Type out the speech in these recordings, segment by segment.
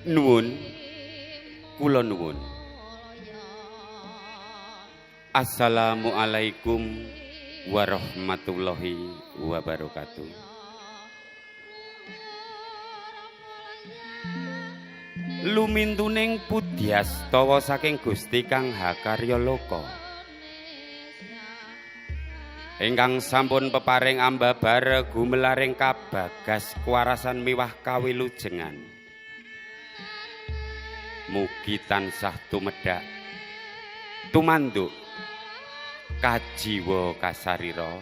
Nuwun, kula nuwun. Assalamualaikum warahmatullahi wabarakatuh. Lumintuning pudyastawa saking Gusti Kang Hakarya Loka ingkang sampun peparing ambabar gumelaring kabagas kuwarasan miwah kawilujengan. Mugi tansah tumedhak tumanduk kajiwa kasarira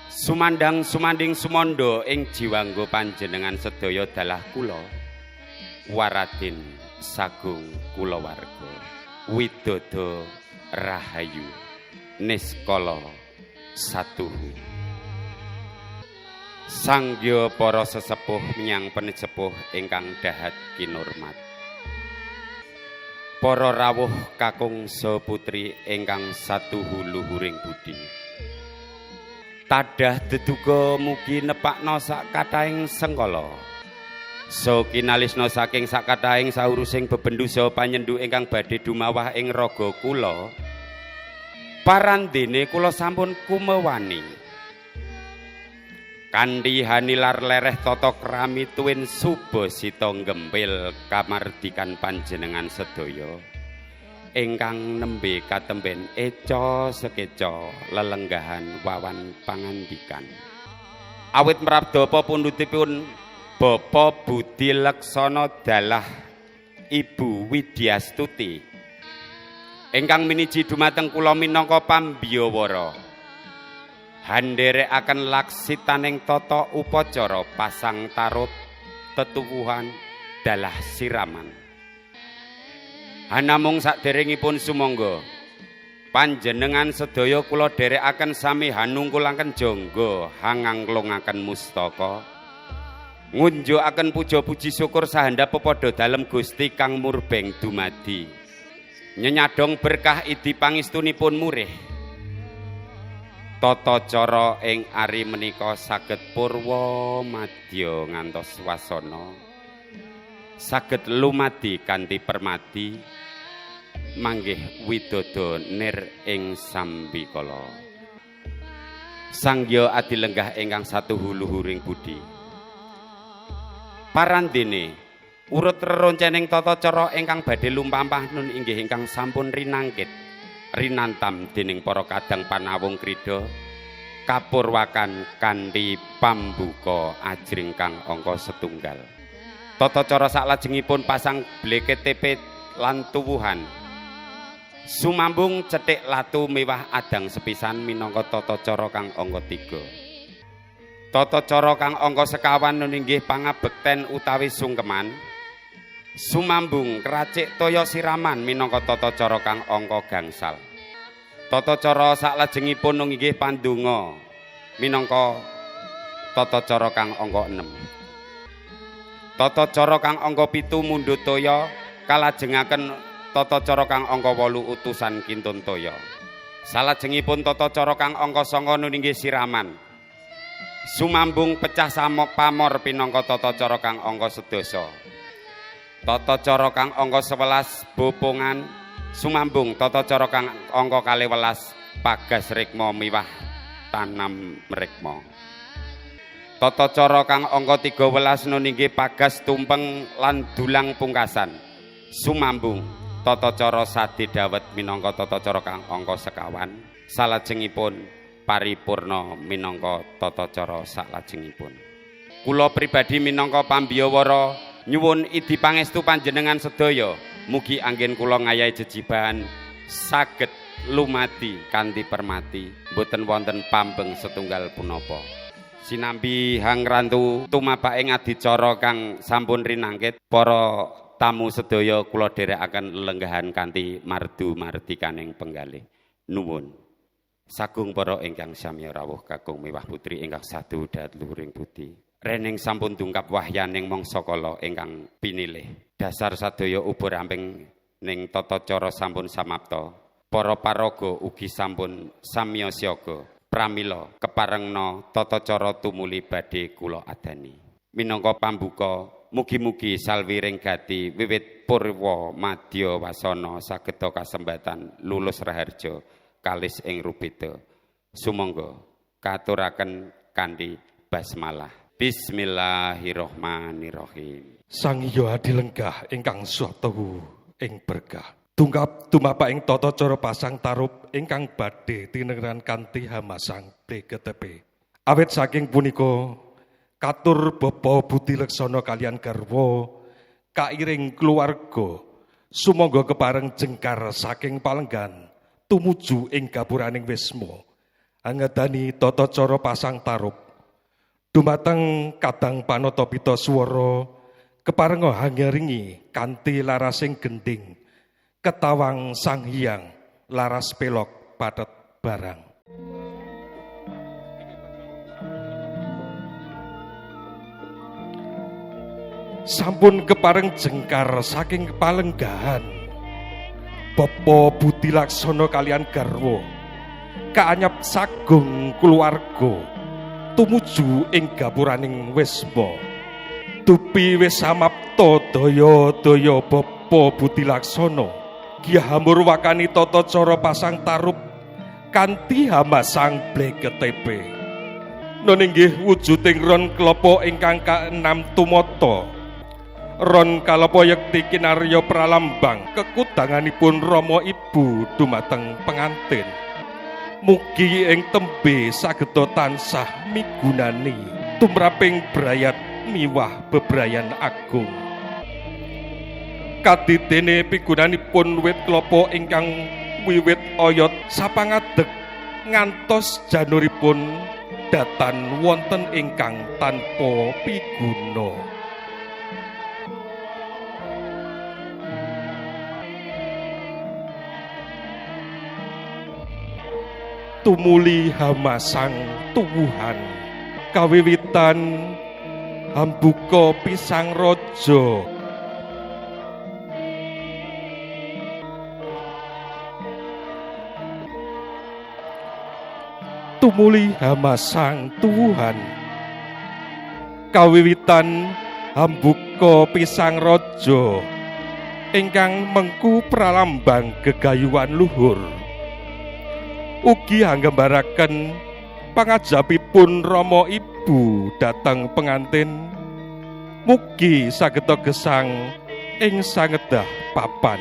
sumandang sumanding sumandha ing jiwangga panjenengan sedaya dalah kula Waradin sagung kulawarga widodo rahayu niskala satuhu. Sanggya para sesepuh menyang penisepuh ingkang dahat kinurmat, para rawuh kakungsa putri ingkang satuhu luhuring budi, tadah deduga mugi nepakna sak kathahing sengkala so kinalisna saking sak kathahing saurusing bebendu saha panyendu ingkang badhe dumawah ing raga kula. Parandene kula sampun kumewani kanthi hanilar lereh tata krami tuwin subasita gempil kamardikan panjenengan sedaya ingkang nembe katemben eca sekeca lelenggahan wawan pangandikan. Awit mrabdapa pundhutipun Bapak Budi Laksono dalah Ibu Widyastuti ingkang miniji dumateng kula minangka pambiyawara handherekaken laksitaning tata upacara pasang tarub tetuwuhan dalah siraman. Hanamung saderengipun sumangga panjenengan sedaya kula dherekaken sami hanungkulaken jangga hangangklungaken mustaka ngunjukaken puja puji syukur sahandap pepadha dalem Gusti kang murbeng dumadi nyenyadong berkah idi pangestunipun murih. Tata cara ing ari menika saged purwa madya ngantos wasana, saged lumadi kanthi permadi manggih widodo nir ing sambikala. Sanggya adilenggah ingkang satuhu luhuring budi. Parandene urut reroncening tata cara ingkang badhe lumampah nun inggih ingkang sampun rinangkit rinantam dening para kadang panawung krida kapurwakan kanthi pambuka ajring kang angka setunggal. Tata cara saklajengipun pasang bleket tepe lan tuwuhan sumambung cethik latu miwah adang sepisan minangka tata cara kang angka 3. Tata cara kang angka sekawan inggih pangabekten utawi sungkeman sumambung kracik toya siraman minangka tata cara kang angka gangsal. Tata cara saklajengipun inggih pandonga minangka tata cara kang angka 6. Tata cara kang angka 7 mundhut toya kalajengaken tata cara kang angka 8 utusan kintun toya. Salajengipun tata cara kang angka 9 inggih siraman sumambung pecah samok pamor pinangka tata cara kang angka 10. Tata cara kang angka 11 bopongan sumambung tata cara kang angka 12 pagas rikma miwah tanam rikma. Tata cara kang angka 13 nuninggi pagas tumpeng lan dulang pungkasan sumambung tata cara sade dawet minangka tata cara kang angka sekawan. Salajengipun paripurna minangka tata cara saklajengipun. Kula pribadi minangka pambiyawara nyuwun idi pangestu panjenengan sedaya mugi anggen kula ngayahi jejibahan saged lumadi kanthi permati mboten wonten pambeng setunggal punapa. Sinambi hangrantu tumabak ing adicara kang sampun rinangkit, para tamu sedaya kula dherekaken lelenggahan kanthi mardu mardikaning penggalih. Nuwun. Sagung para ingkang sami rawuh kakung miwah putri ingkang satu dat luhuring budi. Rening sampun dungkap wahyaning mangsa kala ingkang pinilih. Dasar sadaya ubur amping ning tata cara sampun samapta. Para paraga ugi sampun samya siaga. Pramila keparengna tata cara tumuli badhe kula adani. Minangka pambuka mugi-mugi salwiring gati wiwit purwa madya wasana sageda kasembatan lulus raharja kalis ing rubeda. Sumangga katuraken kanthi basmalah. Bismillahirrahmanirrahim. Sang Hyang Adi lenggah ingkang satahu ing berkah. Tungkap tumapak ing tata cara pasang tarup ingkang badhe tinengeran kanthi hamasang BKTP. Awit saking punika katur Bapak Budi Leksana kalian garwa kairing keluarga sumangga kepareng jengkar saking palenggan tumuju ing gapuraning wisma. Angadani tata cara pasang tarup dumateng kadang panata pita swara keparenga hangaringi kanthi larasing gendhing ketawang sang hyang laras pelok pathet barang. Sampun kepareng jengkar saking palenggahan Bapak Budi Laksana kalian garwa kaanyap sagung keluarga tumuju ing gapuraning wisma. Dupi wis samapta daya-daya Bapak Budi Laksana Gya hamurwakani tata cara pasang tarup kanthi hamasang bleketepe. Nun inggih wujuding ron klapa ingkang kaenam tumata. Ron kalapa yekti kinarya pralambang kekudanganipun rama ibu dumateng pengantin. Mugi ing tembe sageda tansah migunani tumraping brayat miwah bebrayan agung. Kadidene pigunanipun wit klapa ingkang wiwit oyot sapangadeg ngantos januripun datan wonten ingkang tanpa piguna. Tumuli hamasang tuwuhan kawiwitan hambuka pisang raja. Tumuli hamasang tuwuhan kawiwitan hambuka pisang raja ingkang mengku pralambang gegayuhan luhur. Ugi hanggambaraken pangajapipun rama ibu dhateng pengantin. Mugi sageda gesang ing sangedah papan.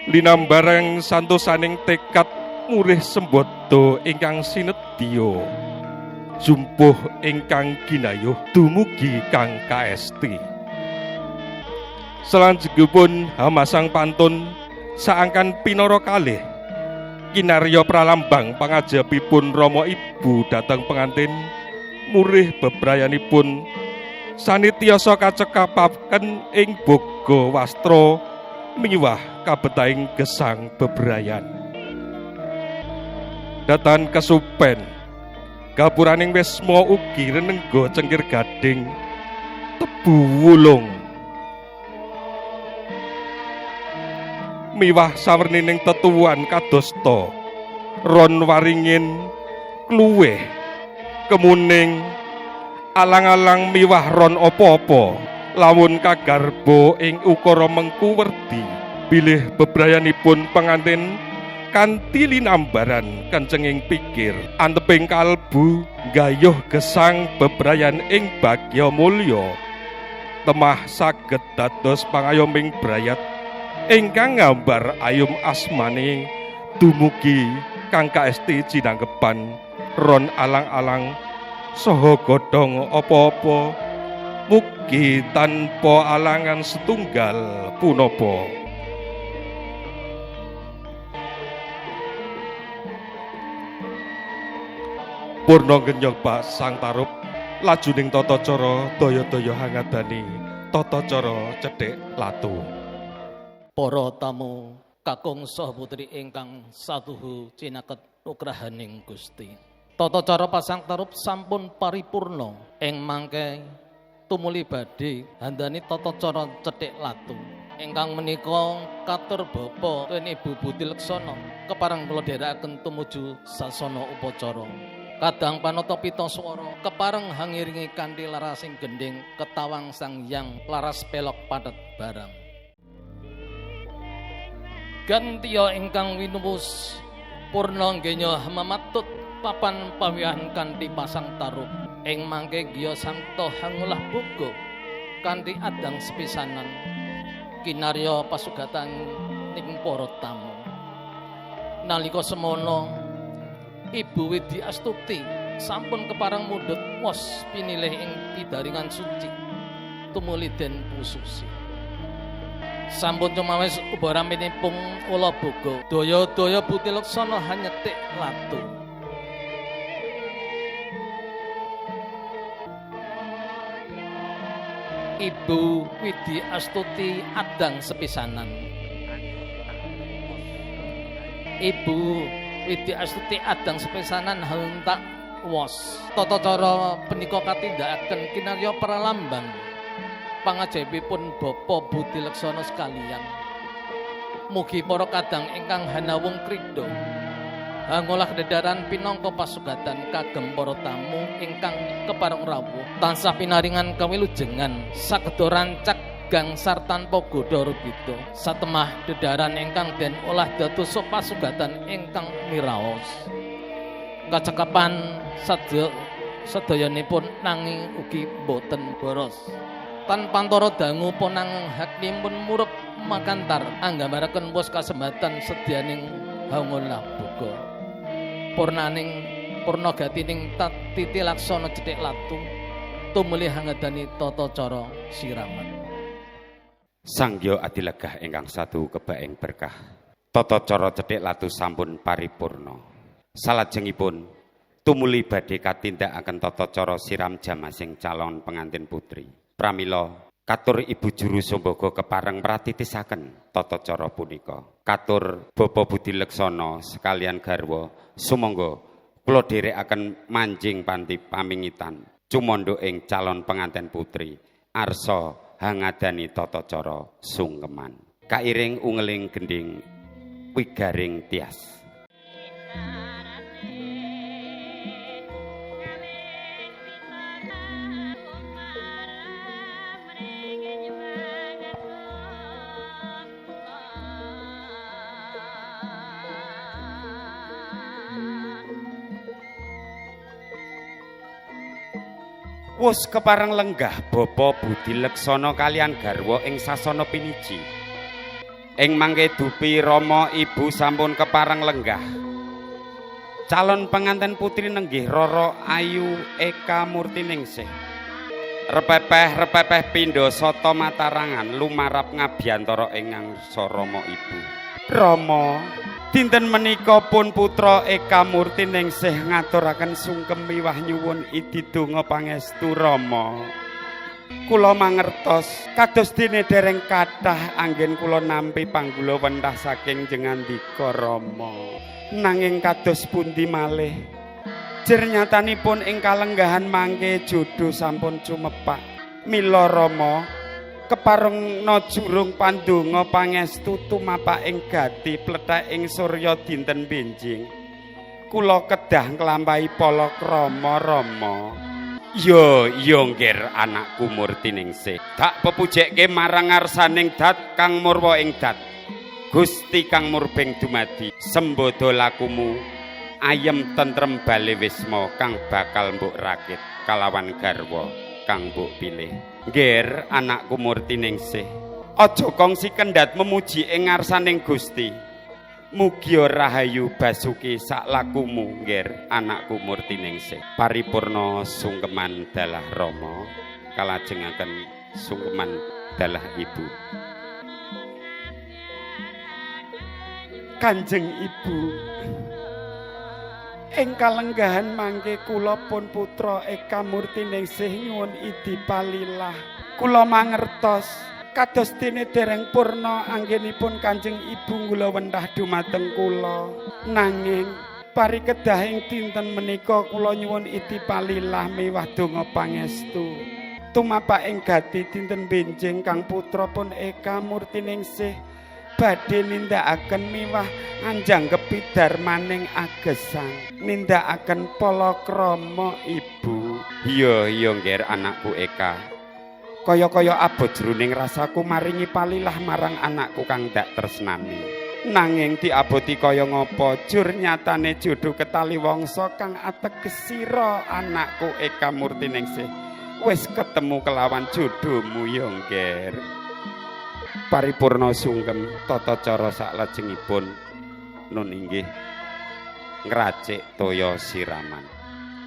Linambareng santosaning tekad murih sembada ingkang sinedya jumpuh ingkang ginayuh dumugi kang kaesti. Selanjutipun hamasang pantun saangkan pinara kalih kinarya pralambang pangajapipun rama ibu dhateng pengantin murih bebrayanipun sanitiyasa kacekapaken ing boga wastra miwah kabetahing gesang bebrayan. Datan kesupen gapuraning wisma ugi renengga cengkir gading tebu wulung miwah sawernining tetuwuhan kadosta ron waringin kluweh kemuning alang-alang miwah ron apa-apa lawun kagarba ing ukara mengku werdi bilih bebrayanipun pengantin kanthi linambaran kencenging pikir anteping kalbu gayuh gesang bebrayan ing bagya mulya temah saged dados pangayoming brayat ingkang ngambar ayum asmane dumugi kang kaesti cinangkepan ron alang-alang saha godhong apa-apa mugi tanpa alangan setunggal punapa. Purna genyok pasang tarup lajuning tata cara daya-daya hangadani tata cara cethik latu. Para tamu kakung saha putri ingkang satuhu cinaket nugrahaning Gusti. Tata cara pasang tarup sampun paripurna ing mangke tumuli badhe handani tata cara cethik latu. Ingkang menika katur Bapak tuwin Ibu Budi Leksana kepareng kula dherekaken tumuju sasana upacara. Kadang panata pita swara kepareng hangiringi kanthi larasing gendhing ketawang sang hyang laras pelok pathet barang. Gantiya ingkang winuwus purna nggenya mamatut papan pawihan kanthi pasang tarup. Ing mangke giya samta hangolah boga kanthi adang sepisanan kinarya pasugatan ning para tamu. Nalika semono Ibu Widi Astuti sampun kepareng mundhut wos pinilih ing pidaringan suci tumuli den pususi. Sampun cumawis ubaraminipun ula boga daya-daya Budi Leksana hanyetik latu. Ibu Widi Astuti adang sepisanan. Ibu Widi Astuti adang sepisanan hentak wos. Tata cara punika katindakaken kinarya pralambang pangajaibipun Bapa Budi Leksana sekalian. Mugi para kadang ingkang hanawung krida hangolah dedharan pinangka pasugatan kagem para tamu ingkang kepareng rawuh tansah pinaringan kawilujengan sageda rancak gangsar tanpa godha rubita satemah dedharan ingkang den olah dados pasugatan ingkang miraos. Kacekapan sedayanipun nanging ugi boten boros. Tan pantara dangu ponang haknipun murup makantar anggambaraken wos kasembatan sedyaning hangolah boga. Purnaning purna gatining titi laksana cethik latu tumuli hangadani tata cara siraman. Sangya adilegah ingkang satu kebaeng berkah. Tata cara cethik latu sampun paripurna. Salajengipun tumuli badhe katindakaken tata cara siram jamasing calon pengantin putri. Pramila katur Ibu Juru Sumbaga kepareng pratitisaken tata cara punika. Katur Bapa Budi Leksana sekalian garwa sumangga kula dherekaken manjing panti pamingitan cumandha ing calon pengantin putri arsa hangadani tata cara sungkeman. Kairing ungeling gendhing wigaring tias. Wus kepareng lenggah Bapa Budi Leksana kalian garwa ing sasana piniji. Ing mangke dupi Rama Ibu sampun kepareng lenggah. Calon pengantin putri nenggih Rara Ayu Eka Murtiningsih. Repepeh-repepeh pindha sata matarangan lumarap ngabiyantara ing ngangsa Rama Ibu. Rama, dinten menika pun putra Eka Murtiningsih ngaturaken sungkem miwah nyuwun idi donga pangestu Rama. Kula mangertos kados dene dereng kathah anggen kula nampi panggula wentah saking jengandika Rama. Nanging kados pundi malih jernyatanipun ing kalenggahan mangke jodo sampun cumepak. Mila Rama keparengna jurung pandonga pangestu tumapak ing gati plethek ing surya dinten benjing. Kula kedah nglampahi palakrama Rama. Yo yo nggir anakku Murtiningsih. Tak pepujekke marang ngarsaning dat kang murwa ing dat. Gusti kang murbeng dumadi sembada lakumu ayem tentrem bale wisma kang bakal mbok rakit kalawan garwa kang mbok pilih. Nggir anakku Murtiningsih, aja kongsi kendhat memuji ing ngarsaning Gusti. Mugia rahayu basuki sak lakumu nggir anakku Murtiningsih. Paripurna sungkeman dalah Rama kalajengaken sungkeman dalah Ibu. Kanjeng Ibu, ing kalenggahan mangke kula pun putra Eka Murtiningsih nyuwun idi palilah. Kula mangertos kados dene dereng purna anggenipun Kanjeng Ibu ngula wentah dumateng kula. Nanging parikedhah ing dinten menika kula nyuwun idi palilah miwah donga pangestu. Tumapak ing gati dinten benjing kang putra pun Eka Murtiningsih Badhe nindakaken miwah anjangkepi darmaning agesang, nindakaken palakrama ibu. Iya iya ngger anakku Eka. Kaya-kaya abot jroning rasaku maringi palilah marang anakku kang dak tresnani. Nanging diaboti kaya ngapa jur nyatane jodho ketali wangsa kang ateges sira anakku Eka Murtiningsih wis ketemu kelawan jodhomu ya ngger. Paripurna sungkem tata cara saklajengipun nun inggih ngracik toya siraman.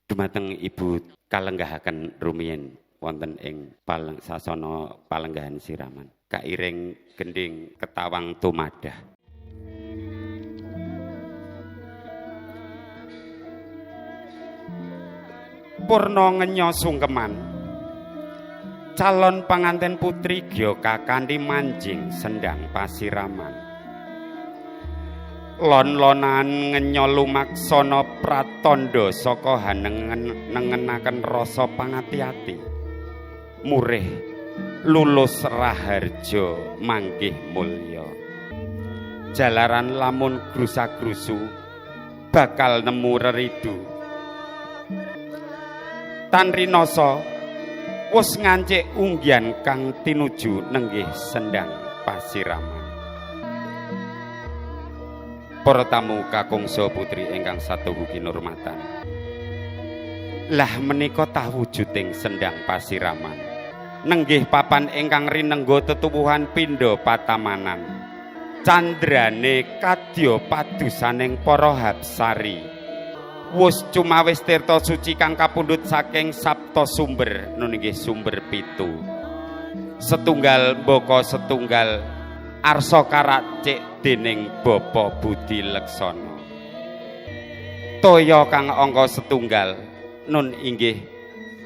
Dumateng ibu kalenggahaken rumiyin wonten ing sasana palenggahan siraman. Kairing gending ketawang tumadah. Purna ngenya sungkeman. Calon panganten putri gya kakanthi manjing sendang pasiraman. Lon-lonan ngenya lumaksana pratandha saka hanengenaken rasa pangati-ati. Murih lulus raharja manggih mulya. Jalaran lamun grusa-grusu bakal nemu reridu. Tan rinasa wis ngancik unggian kang tinuju nenggih sendang pasiraman. Para tamu kakungsa putri ingkang satuhu kinurmatan. Lah menika tawujuding sendang pasiraman. Nenggih papan ingkang rinengga tetuwuhan pindha patamanan. Candrane kadya padusaning para hapsari. Wus cumawis tirta suci kang kapundhut saking sapta sumber, nun inggih sumber pitu. Setunggal mbaka setunggal arsa karacik dening Bapa Budi Leksana. Toya kang angka setunggal nun inggih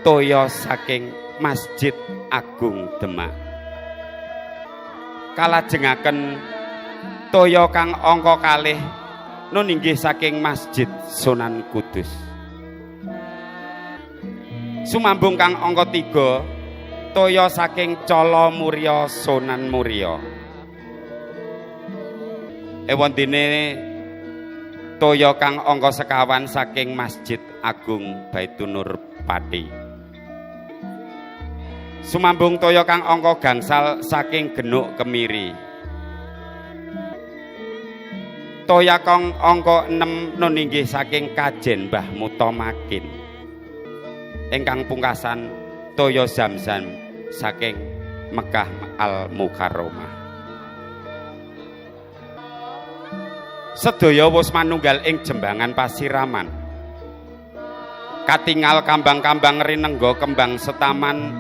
toya saking Masjid Agung Demak. Kalajengaken toya kang angka kalih nun inggih saking Masjid Sunan Kudus. Sumambung kang angka 3 toya saking Cala Murya Sunan Muria. Ewondene toya kang angka sekawan saking Masjid Agung Baitunur Pati. Sumambung toya kang angka gangsal saking Genuk Kemiri. Toya kang angka 6 nun inggih saking Kajen Mbah Mutamakin. Ingkang pungkasan toya Zamzam saking Mekah Al Mukarramah. Sedaya wus manunggal ing jembangan pasiraman. Katingal kambang-kambang rinengga kembang setaman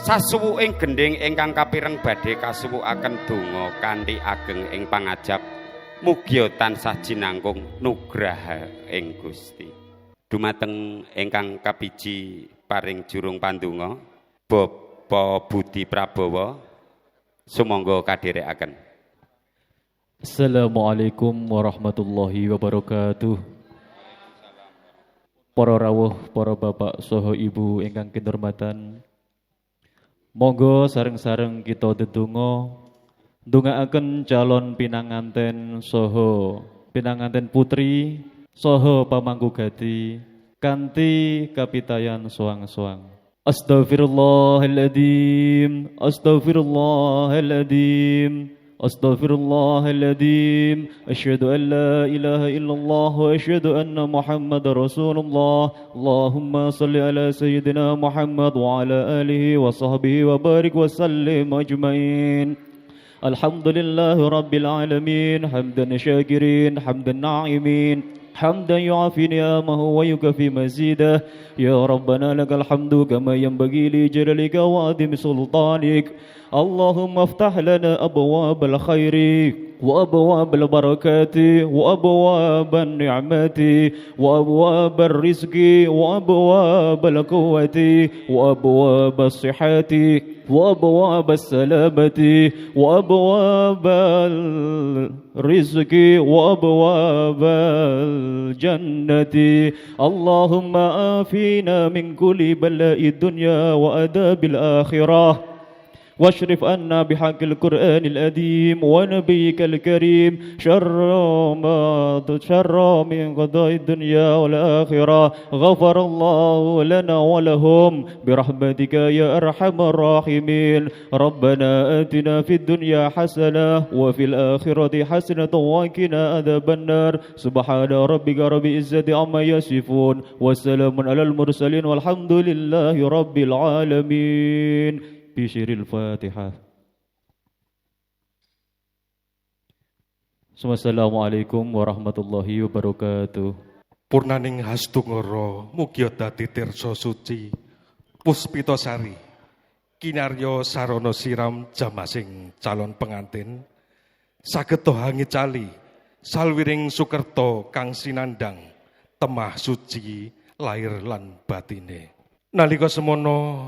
sasuwuking gendhing ingkang kapireng badhe kasuwukaken donga kanthi ageng ing pangajap. Mugia tansah jinangkung nugraha ing Gusti. Dumateng ingkang kapiji paring jurung pandonga Bapak Budi Prabowo sumangga kadherekaken. Assalamualaikum warahmatullahi wabarakatuh. Para rawuh, para bapak saha ibu ingkang kinurmatan. Monggo sareng-sareng kita dedonga ndongaaken calon pinanganten saha pinanganten putri saha pamangku gati kanthi kapitayan soang-soang. Astaghfirullahaladzim, astaghfirullahaladzim, astaghfirullahaladzim. Asyhadu an la ilaha illallah wa asyhadu anna Muhammadar Rasulullah. Allahumma salli ala sayyidina Muhammad wa ala alihi wa sahbihi wa barik wa sallim ajmain. Alhamdulillahi rabbil alamin, hamdan syakirin, hamdan na'imin, hamdan yu'afi ni'amahu wa yukafi mazidah. Ya Rabbana lakal hamdu kama yanbaghi li jalalika wa azimi sultanik. Allahumma aftah lana abwabal khairi wa abwabal barakati wa abwaban ni'mati wa abwabar rizqi wa abwabal quwwati wa abwabas sihhati wa abwabas salamati wa abwabal rizqi wa abwabal jannati. Allahumma afina min kulli bala'i dunya wa adabil akhirah. واشرف عنا بحق القرآن الأديم ونبيك الكريم شر ما شر من قضاء الدنيا والآخرة. غفر الله لنا ولهم برحمتك يا أرحم الراحمين. ربنا آتنا في الدنيا حسنة وفي الآخرة حسنة وقنا عذاب النار. سبحان ربك رب العزة عما يصفون والسلام على المرسلين والحمد لله رب العالمين. بشر الفاتحة. Assalamualaikum warahmatullahi wabarakatuh. Purnaning hastungara mugia dadi tirsa suci Puspitasari kinarya sarana siram jamasing calon pengantin saged hangicali salwiring sukerta kang sinandang temah suci lahir lan batine. Nalika semono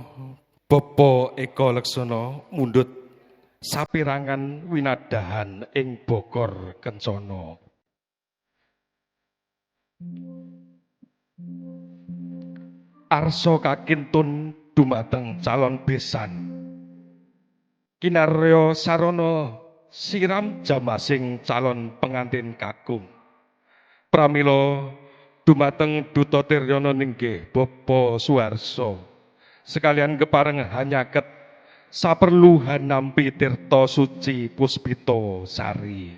Bapak Eko Leksono mundhut sapirangan winadahan ing Bogor Kencana. Arsa kakintun dumateng calon besan. Kinarya sarana siram jamasing calon pengantin kakung. Pramila dumateng Duta Tiryana ninggih Bapak Suharso. Sekalian kepareng hanyaket saperlu hanampi tirta suci Puspita Sari.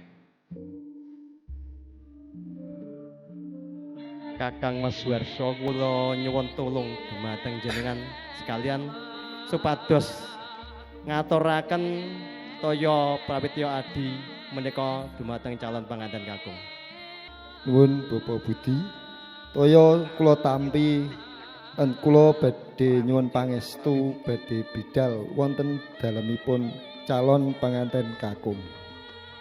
Kakang Mas Suharso, kula nyuwun tulung dumateng jenengan sekalian supados ngaturaken toya prawitya adi menika dumateng calon pengantin kakung. Nuwun Bapak Budi, toya kula tampi lan kula badhe nyuwun pangestu badhe bidal wonten dalemipun calon pengantin kakung.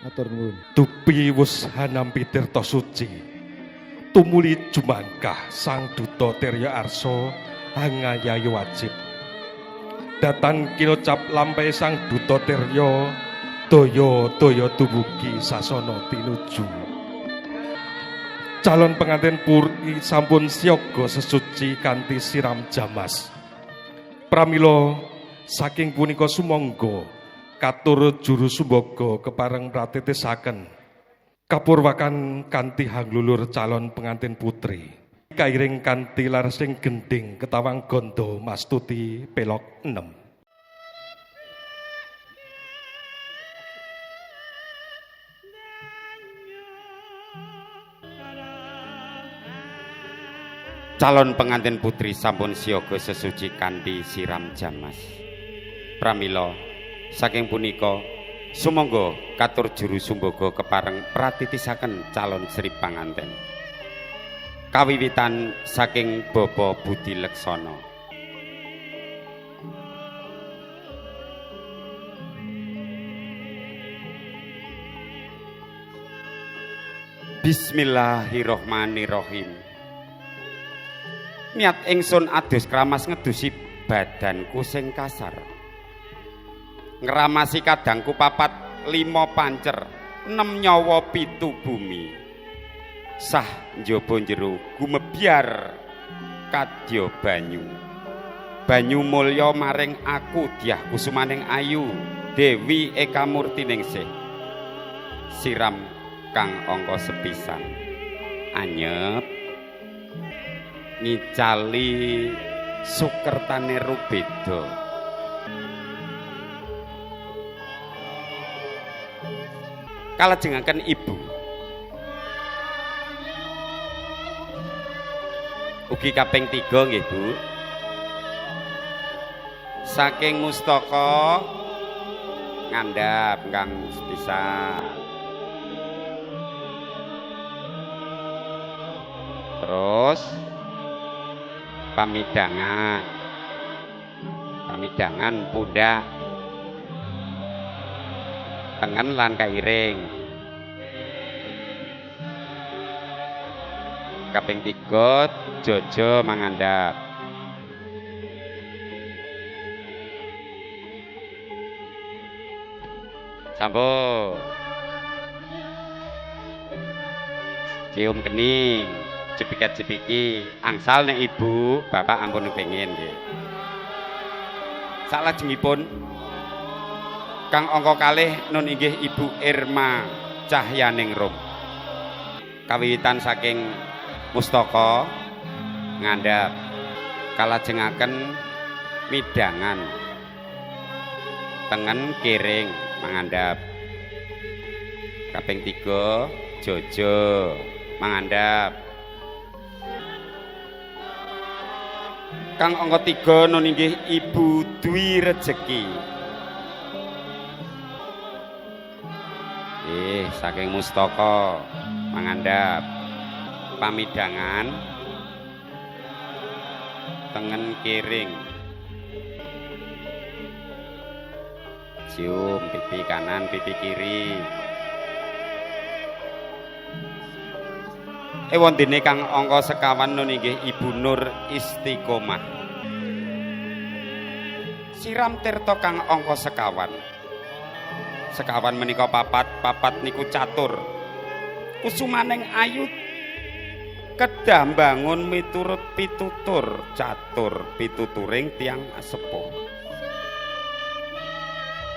Matur nuwun. Dupi wus hanampi tirta suci, tumuli jumangkah sang duta Tirya Arsa hangayahi wajib. Datan kinocap lampai sang duta Tirya daya-daya tumugi sasana tinuju. Calon pengantin puri sampun siaga sesuci kanthi siram jamas. Pramila saking punika sumangga katur juru sumbaga kepareng pratitisaken kapurwakan kanthi hanglulur calon pengantin putri. Kairing kanthi laresing gendhing ketawang ganda mastuti pelok 6. Calon pengantin putri sampun siaga sesuci kanthi siram jamas. Pramila saking punika sumangga katur juru sumbaga kepareng pratitisaken calon sri panganten. Kawiwitan saking Bapak Budi Leksono. Bismillahirrahmanirrahim. Niat ingsun adus kramas ngedusi badanku sing kasar. Ngramasi kadangku 4 5 pancer, 6 nyawa 7 bumi. Sah njaba jero gumebyar kadya banyu. Banyu mulya maring aku dyah kusumaning ayu Dewi Eka Murtiningsih. Siram kang angka sepisan. Anyep ngicali sukertane rubeda. Kalajengaken ibu. Ugi kaping 3 nggih, Bu. Saking mustaka ngandhap kang sepisan. Terus pamidangan. Pamidangan pundak tengen lan kairing. Kaping 3 jojo mangandhap. Sampun. Cium kening, cepikat-cepiki, angsal nek ibu, bapak ampun pengen nggih. Salajengipun Kang angka kalih nun inggih Ibu Irma Cahyaningrum. Kawiwitan saking Mustaka ngandhap kalajengaken midangan tengen kiring mangandhap. Kaping 3 Jojo mangandhap. Kang angka 3 nun inggih Ibu Dwi Rejeki. Saking Mustaka mangandhap pamidangan tengen kiring cium pipi kanan pipi kiri. Ewondene kang angka sekawan nun inggih Ibu Nur Istiqomah. Siram tirta kang angka sekawan. Sekawan menika papat, papat niku catur. Kusumaning ayu kedah mbangun miturut pitutur, catur pituturing tiyang sepuh.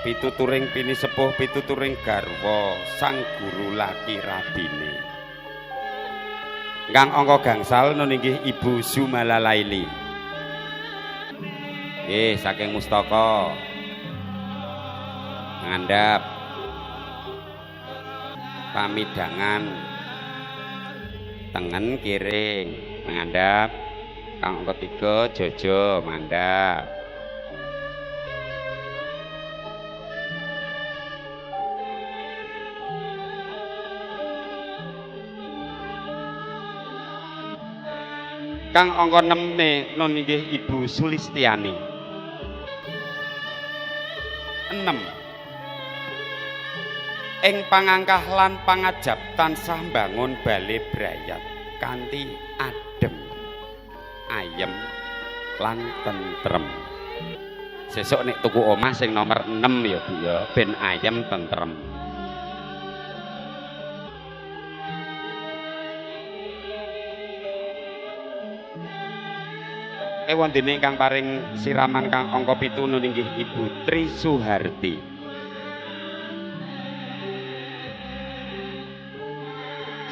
Pituturing pini sepuh, pituturing garwa sang guru laki rabine. Kang angka gangsal nun inggih Ibu Sumala Laili. Nggih, saking Mustaka ngandhap pamidangan tengen kiring mangandhap. Kang angka 3 Jojo mangandhap. Kang angka 6 nun inggih Ibu Sulistiani. 6 ing pangangkah lan pangajab tansah mbangun bale brayat kanthi adem, ayem lan tentrem. Sesuk nek tuku omah sing nomor 6 ya Bu ya, ben ayem tentrem. Ewondene ingkang paring siraman kang angka 7 nun inggih Ibu Tri Suharti.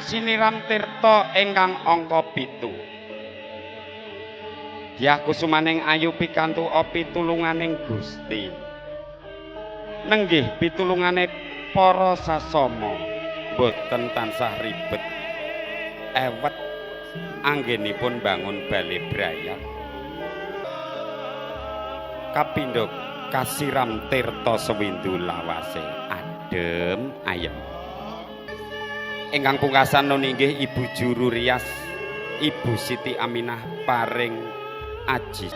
Siniram tirta ingkang angka 7. Dyah kusumaning ayu pikantu pitulunganing Gusti. Nenggih pitulungane para sasama boten tansah ribet. Ewet anggenipun bangun bale brayat. Kapindho kasiram tirta sewindu lawase adem ayem. Ingkang pungkasan nun inggih Ibu Juru Rias Ibu Siti Aminah paring aji.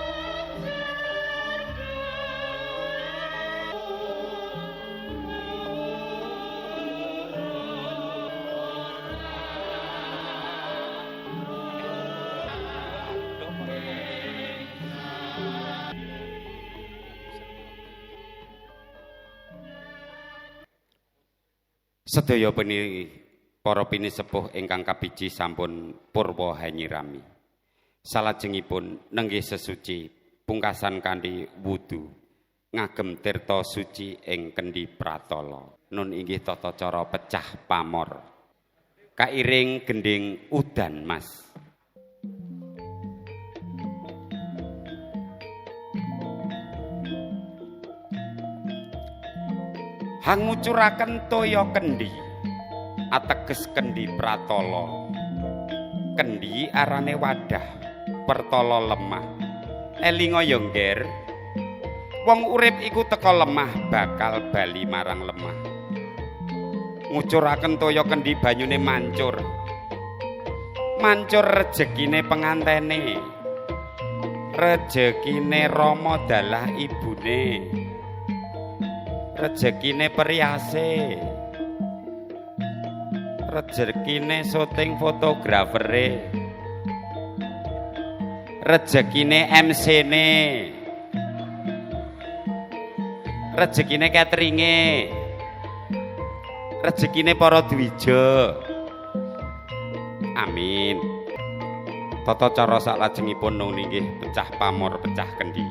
Sedaya para pinisepuh ingkang kabiji sampun purwa hanyirami. Salajengipun nenggih sesuci pungkasan kanthi wudu ngagem tirta suci ing kendi pratala. Nun inggih tata cara pecah pamor. Kairing gendhing udan mas. Hangucuraken toya kendi ateges kendi pratala. Kendi arane wadah pertala lemah. Elinga ya ngger, wong urip iku teka lemah bakal bali marang lemah. Ngucuraken toya kendi banyune mancur. Mancur rejekine pengantene. Rejekine rama dalah ibune. Rejekine periase. Rejekine syuting fotografere. Rejekine MC-ne. Rejekine cateringe. Rejekine para dwija. Amin. Tata cara saklajengipun nun inggih pecah pamor pecah kendi.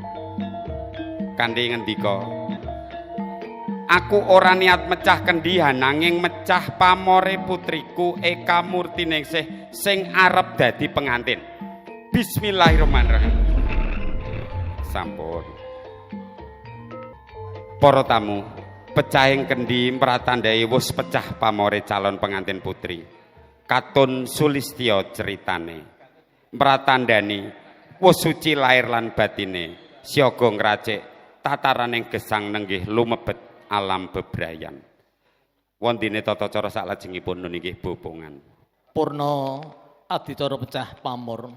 Kanthi ngendika, Aku ora niat mecah kendhi nanging mecah pamore putriku Eka Murtiningsih sing arep dadi pengantin. Bismillahirrahmanirrahim. Sampun. Para tamu, pecahing kendhi pratandai wis pecah pamore calon pengantin putri. Katon sulistya ceritane. Pratandani wis suci lair lan batine, siaga ngracik tataraning gesang nenggih lumebet alam bebrayan. Wondene tata cara saklajengipun nun inggih bopongan. Purna adicara pecah pamor.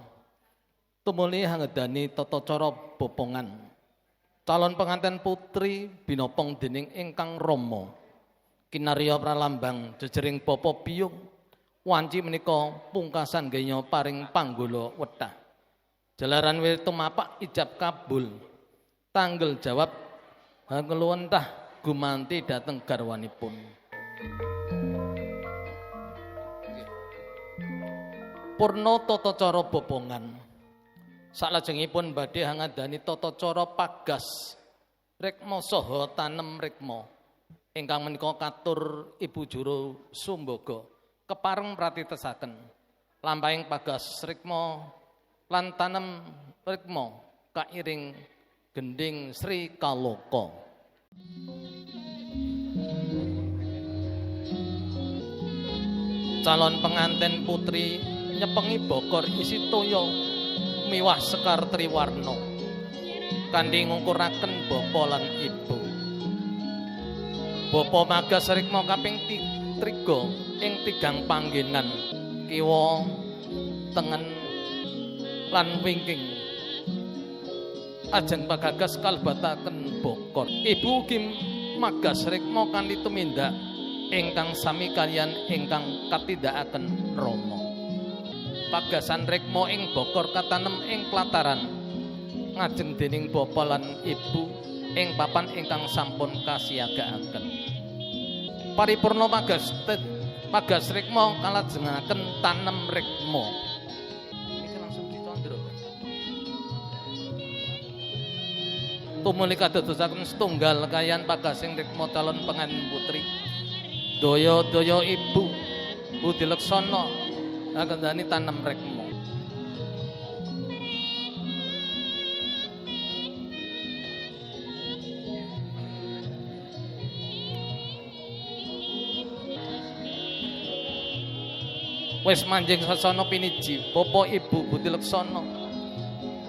Tumuli hangedani tata cara bopongan. Calon pengantin putri binopong dening ingkang rama. Kinarya pralambang jejering bapa biyung. Wanci menika pungkasan genya paring panggula wetah. Jalaran wirid tumapak ijab kabul. Tanggel jawab hangeluwentah gumanti dhateng garwanipun. Purna tata cara bopongan. Saklajengipun badhe hangadani tata cara pagas rikma saha tanem rikma ingkang menika katur Ibu Juru Sumbaga kepareng pratitesaken lampahing pagas rikma lan tanem rikma kairing gendhing Sri Kaloka. Calon pengantin putri nyepengi bokor isi toya miwah sekar triwarna kanthi ngungkuraken bapa lan ibu. Bapa magas rikma kaping triga ing tigang panggenan kiwa, tengen lan wingking. Ajeng pagagas kalebetaken bokor. Ibu ugi magas rikma kanthi tumindak ingkang sami kaliyan ingkang katindakaken rama. Pagasan rikma ing bokor katanem ing plataran ngajeng dening bapa lan ibu ing papan ingkang sampun kasiagakaken. Paripurna pagas rikma kalajengaken tanem rikma. Niki langsung dicandra. Tumuli kadadosaken setunggal kayan pagasing rikma calon pengantin putri. Daya-daya ibu Budi Leksana akendani tanem rikma. Wis manjing sasana piniji bapa ibu Budi Leksana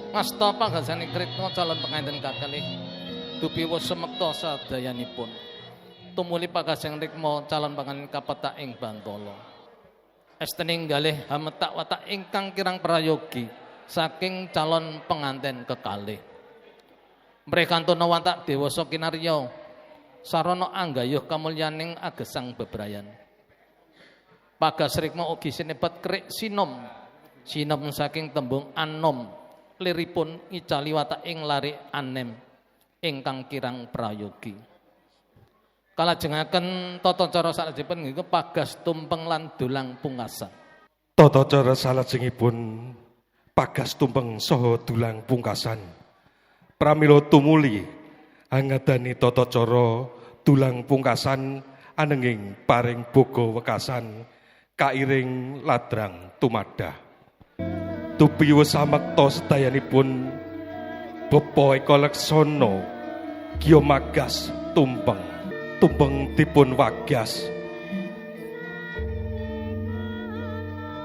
ngasta panggasane rikma calon pengantin kakalih dupi wis semekta sadayanipun. Tumuli pagasing rikma calon pengantin kapetak ing bantala. Estening galih hametak watak ingkang kirang prayogi saking calon pengantin kekalih. Mrekantuna watak dewasa kinarya sarana anggayuh kamulyaning agesang bebrayan. Pagas rikma ugi sinebat kerik sinom. Sinom saking tembung anom liripun ngicali watak ing lari anem ingkang kirang prayogi. Kalajengaken tata cara salajengipun nggih pagas tumpeng lan dulang pungkasan. Tata cara salajengipun pagas tumpeng saha dulang pungkasan. Pramila tumuli angadani tata cara dulang pungkasan anenging paring boga wekasan kairing ladrang tumadah. Tupi wis samekta sedayanipun Bapa Eka Leksana giya magas tumpeng. Tumpeng dipun wagas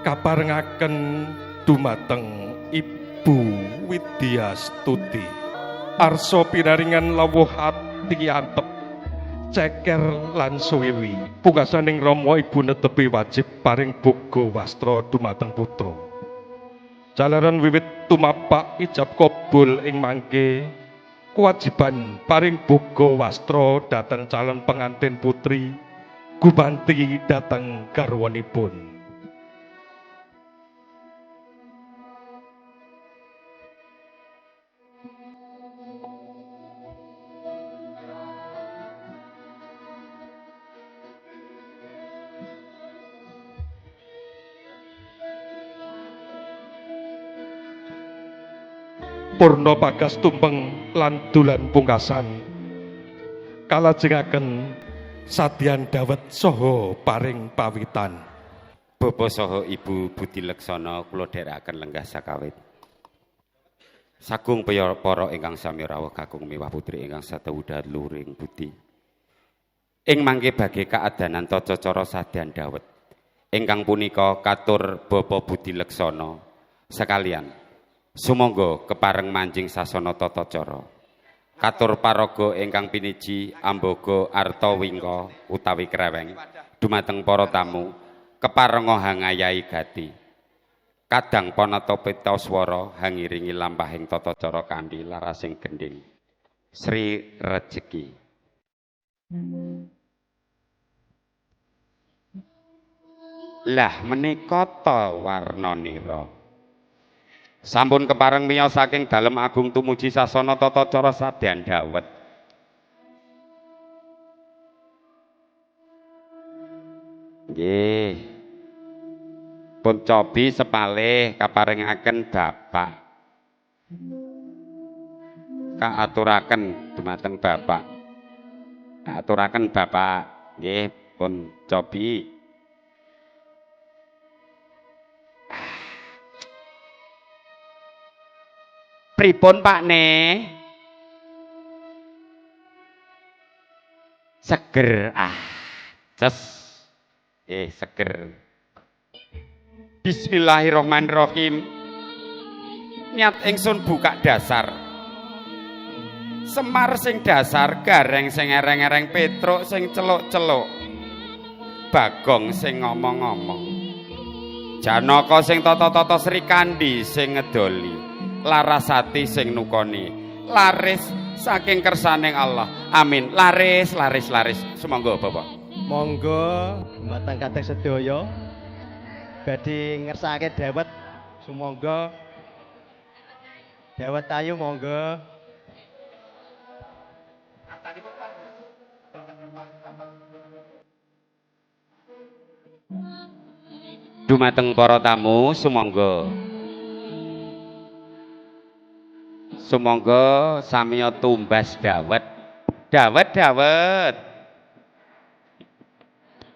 kaparengaken dumateng Ibu Widyastuti. Arsa pinaringan lawuh ati antep ceker lan suwiwi. Pungkasaning rama ibu netepi wajib paring boga wastra dumateng putra. Jalaran wiwit tumapak ijab kabul ing mangke kewajiban paring boga wastra dhateng calon pengantin putri gumanti dhateng garwanipun. Purna pagas tumpeng lan dulan pungkasan. Kalajengaken sadyan dawet saha paring pawitan. Bapak saha Ibu Budi Leksana kula dherekaken lenggah sakawit. Sagung para ingkang sami rawuh kakung miwah putri ingkang satewuda luring budi. Ing mangke bagi kaadanan tata cara sadyan dawet. Ingkang punika katur Bapak Budi Leksana sekalian. Sumangga kepareng manjing sasana tata cara. Katur paraga ingkang piniji amboga arta wingka utawi kreweng dumateng para tamu keparenga hangayahi gati. Kadang panata peta swara hangiringi lampahing tata cara kanthi larasing gendhing. Sri Rejeki. Lah menika ta warnanira. Sampun kepareng miyos saking dalem agung tumuji sasana tata cara sadyan dawet. Nggih. Pun cobi sepalih kaparengaken bapak. Kaaturaken dumateng bapak. Kaaturaken bapak. Nggih, pun cobi. Pripun Pakne? Seger ah. Ces. Seger. Bismillahirrahmanirrahim. Niat ingsun buka dasar. Semar sing dasar, Gareng sing ereng-ereng, Petruk sing celuk-celuk, Bagong sing ngomong-ngomong, Janaka sing tata-tata, Srikandi sing ngedoli, Larasati sing nukoni, laris saking kersaning Allah. Amin. Laris, laris, laris. Sumangga Bapak. Monggo dumateng kadang sedaya badhe ngersakake dawet. Sumangga dawet ayu monggo. Dumateng para tamu sumangga. Sumangga samiya tumbas dawet. Dawet dawet.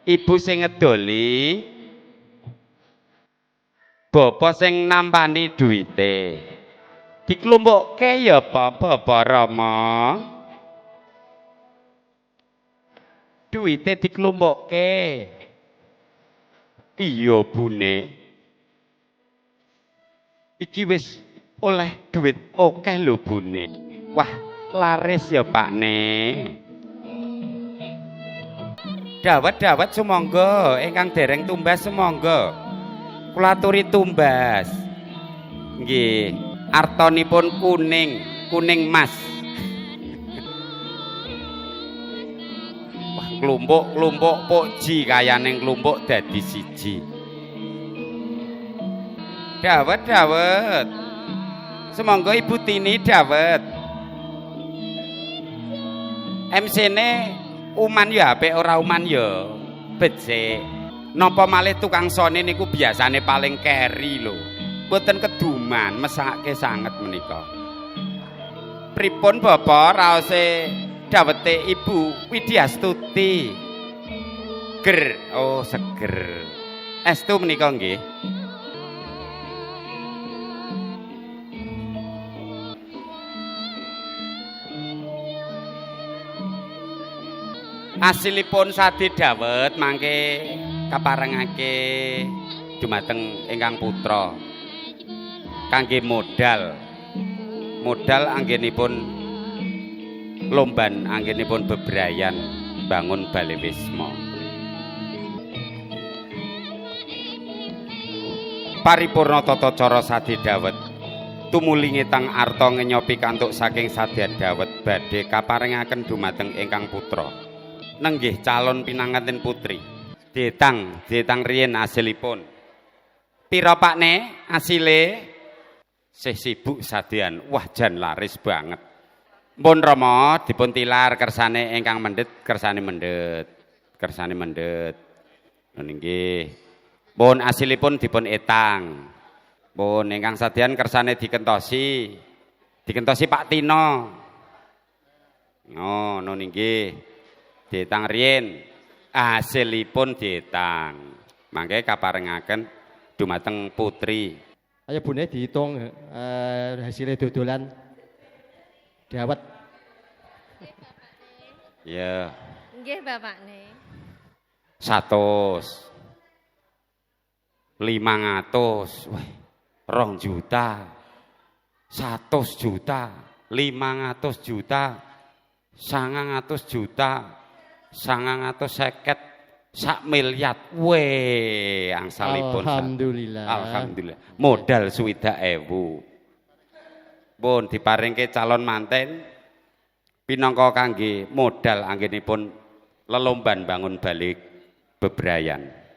Ibu sing ngedoli, bapak sing nampani duwite. Diklumpukke ya apa Bapak Rama? Duwite diklumpukke. Iya bune. Iki wis oleh duit akeh lho bune. Wah, laris ya Pakne. Dawet-dawet sumangga, ingkang dereng tumbas sumangga. Kula aturi tumbas. Nggih, artanipun kuning, kuning mas. Wah, klumpuk-klumpuk pokji kayane klumpuk dadi siji. Dawet dawet. Sumangga Ibu Tini dawet. MC-ne uman ya apik ora uman ya becik. Napa malih tukang sone niku biasane paling keri lho. Mboten keduman, mesake sanget menika. Pripun Bapak raose dawete Ibu Widyastuti? Ger, oh seger. Estu menika nggih. Asilipun sade dawet mangke kaparengake dumateng ingkang putra kangge modal. Modal anggenipun lomban, anggenipun bebrayan bangun bale wisma. Paripurna tata cara sade dawet tumuli ngetang arta ngenyopi kantuk saking sadean dawet badhe kaparengaken dumateng ingkang putra. Nenggih calon pinanganten putri. Ditang, ditang riyen asilipun. Pira Pakne asile? Sih sibuk sadean. Wah jan laris banget. Mpun Rama dipun tilar kersane ingkang mendhet, kersane mendhet. Kersane mendhet. Nggih. Pun asilipun dipun etang. Pun ingkang sadean kersane dikentosi. Dikentosi Pak Tino. Oh, nun inggih. Dietang riyin. Hasilipun dietang. Mangke kaparengaken dumateng putri. Ayo bune dihitung hasilnya dodolan. Dawet. Ya. Nggih bapakne. 100. 500. Wah, 2 juta. 100 juta, 500 juta, 900 juta, 950, sak miliar. Weh, angsalipun. Alhamdulillah. Alhamdulillah. Modal 60.000. Pun diparingke calon manten pinangka kangge modal anggenipun lelomban bangun balik bebrayan.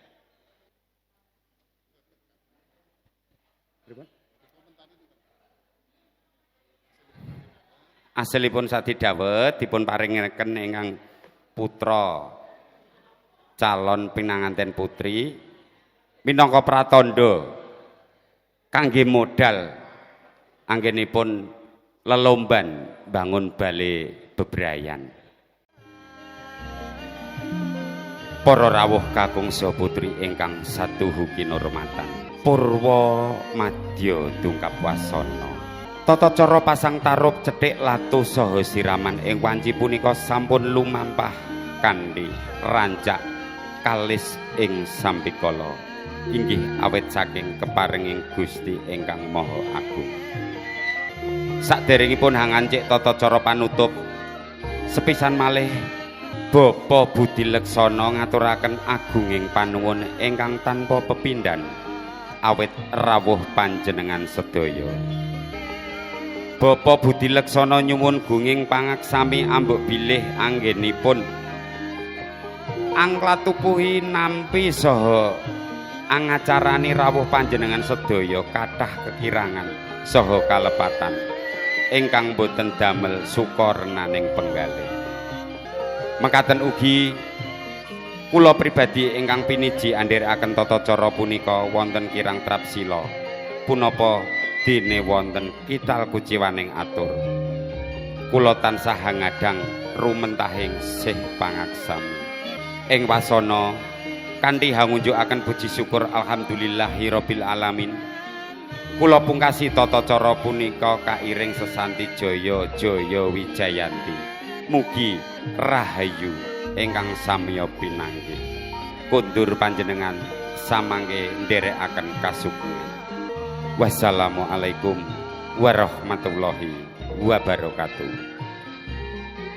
Asilipun sadi dawet dipun paringaken ingkang putra calon pinanganten putri minangka pratandha kangge modal anggenipun lelomban bangun bale bebrayan. Para rawuh kakung saha putri ingkang satuhu kinurmatan, purwa madya dungkap wasana. Tata cara pasang tarup cethik latu saha siraman ing wanci punika sampun lumampah kanthi rancak kalis ing sambikala inggih awit saking keparenging Gusti ingkang Maha Agung. Saderengipun hangancik tata cara panutup sepisan malih Bapa Budi Leksana ngaturaken agunging panuwun ingkang tanpa pepindhan awit rawuh panjenengan sedaya. Bapa Budi Leksana nyuwun gunging pangaksami ambuk bilih anggenipun angklatupuhi nampi saha angacarani rawuh panjenengan sedaya kathah kekirangan saha kalepatan ingkang boten damel sukorenaning penggalih. Mekaten ugi kula pribadi ingkang piniji andherekaken tata cara punika wonten kirang trapsila punapa dene wonten kital kuciwaning atur. Kula tansah ngadang rumentahing sih pangaksami. Ing wasana kanthi hangunjukaken puji syukur alhamdulillahirabbil alamin. Kula pungkasi tata cara punika kairing sesanti jaya jaya wijayanti. Mugi rahayu ingkang samya pinanggih. Kondur panjenengan samangke nderekaken kasukungan. Wassalamualaikum warahmatullahi wabarakatuh.